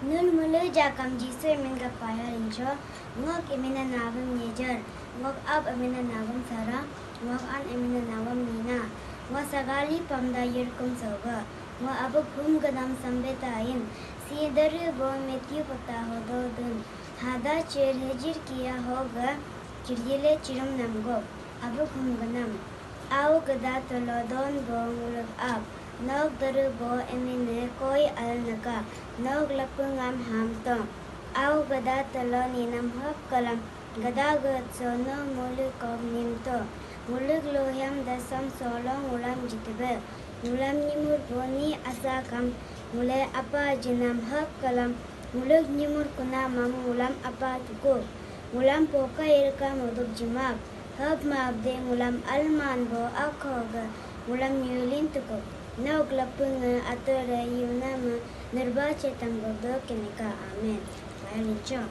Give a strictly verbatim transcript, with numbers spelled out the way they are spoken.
Nun mulu jakam Jisu emin ga paya rincho. Ngok emina nabam Nyejar. Ngok ab emina nabam Sara. Ngok an emina nabam Nina. Ngok sagali pamda yirkum soga. Ngok abuk hum gadam sambetain. Si daru bo Matthew pata hodo dun. Hada chir hejir kia hoga. Chiryile chirum namgo. Abuk hum ganam. Au gada tolo don bo nguluk ab. Nok daru bo emine koi al naka. Nok lapungam ham to. Au gada tolo ninam hop kalam. Gada gat so no mulu kok nim to. Nguluk lohyam dasam solo ngulam jitebe. Ngulam nyimur bo ni asa kam. Ngule apa jinam hop kalam. Nguluk nyimur kuna mam ngulam apa tuku. Ngulam poka irka modok jimak. Hab maabde ngulam alman bo akhoga ngulam nyulin tuku. Nok lapung atore yunama nirba chetang godo keneka. Amen. Paya lincho.